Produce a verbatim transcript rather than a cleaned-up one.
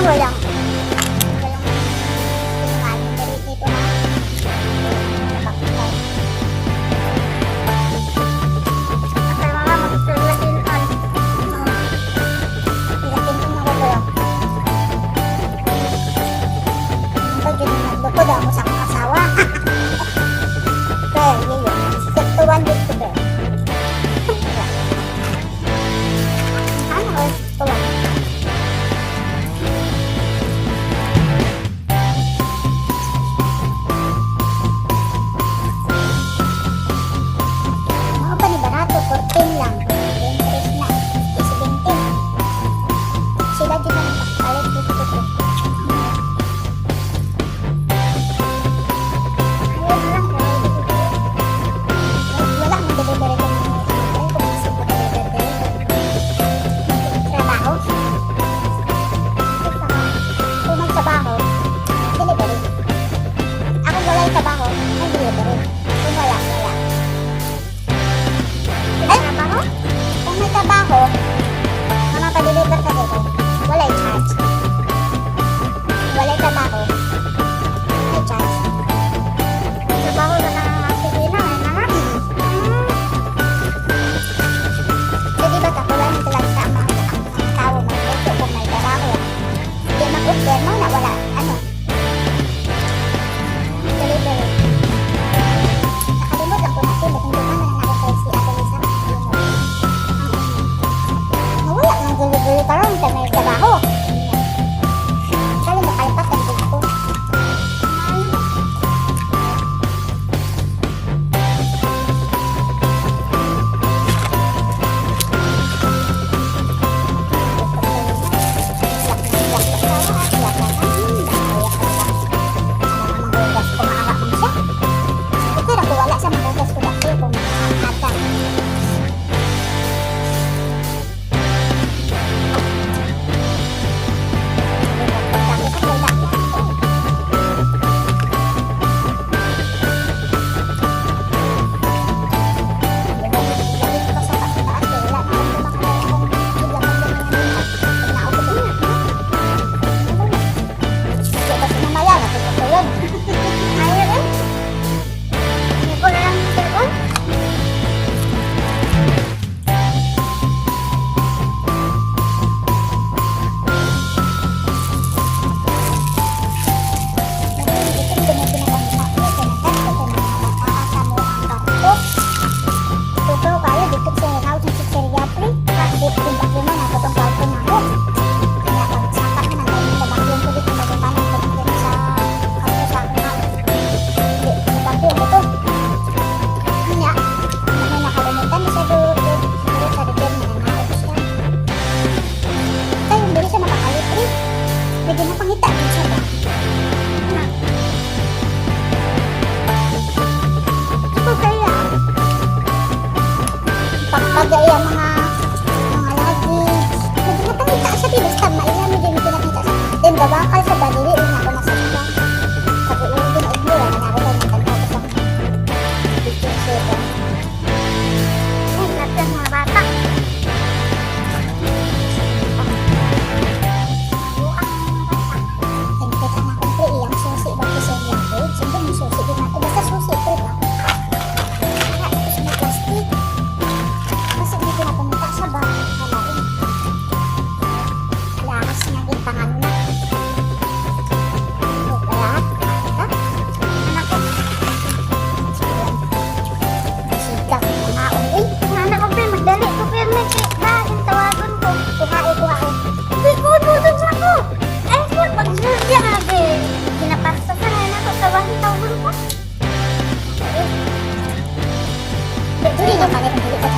Walang, walang sinungaling dali dito, ha? Walang nakakita. Ang kailangan mag-istorya din, ay, mga ilatin kong magugulo. Ang pag-, yun, naglukod ako sa akong asawa. Kaya, yun, yun. Step to one, step to two. Ano, or tuwa. Mao pa ni barato, fourteen lang. Interest na, seventeen. Sila din ang palit dito. Wala man delivery kung, kung gusto ko delivery. Trabaho. Kung magtrabaho, delivery. Ako walay trabaho, mag-delivery. Kung wala, wala. Ay, trabaho? Kung may trabaho, nga mapadeliver ka dito, walay charge. Walay trabaho, may charge. Trabaho na lang ang opisina, eh, na nga. Mm. Pwede ba ka? Wala nang talaga ang mga, ang mga tao magluto kung may trabaho. Hindi mag-order, no? Na wala, ano, delivery. Nakalimot lang ko na, sir. Natinduhan na lang ako kay si Ate Lisa. Nawala ang delivery karon kay may trabaho. Kali nakalpas ang gusto. Okay ra ko, wala sa mahugas ko dati kung nakakata. Ayaw, eh. Hindi ko na lang yung cellphone. Unya, ano, nakalimutan na siya, dulo, dulo, dulo sa repair, nananaog siya. Kay dili siya makakalit, eh. Pwede na pangita din siya ba? Na. Ito kaya. Pagpagaya mga, mga lagi. Pwede na pangita siya, di basta maiya, may din pinakita siya. Then, gabakal siya ba, dili, na ako nasaktan. Sabi, "Uy, di na, ignore na ako, kaya nagkanta ko sa picture siya." Ay, lahat ng mga bata. Ang bata. Ang susi, bakit sa inyo? Siyempre, may susi din ako. Basta susi, ito ba? Wala na ito sa may plastic. Kasi dito na pumunta sa bahay. Wala rin. Lakas niya, gintangan na. Wala. Ha? Anak ko. Sigang, mga uli. Ang anak ko, Pin, magdali ko, Pin, may si-, ba, yung tawagon ko. Kuhain, kuhain. Hindi ko, tulog na ko. Ay, sir, pag-, yan, ginapaksa sa nga na ko, tawahin, tawagon ko. Dili na pala kung dili ka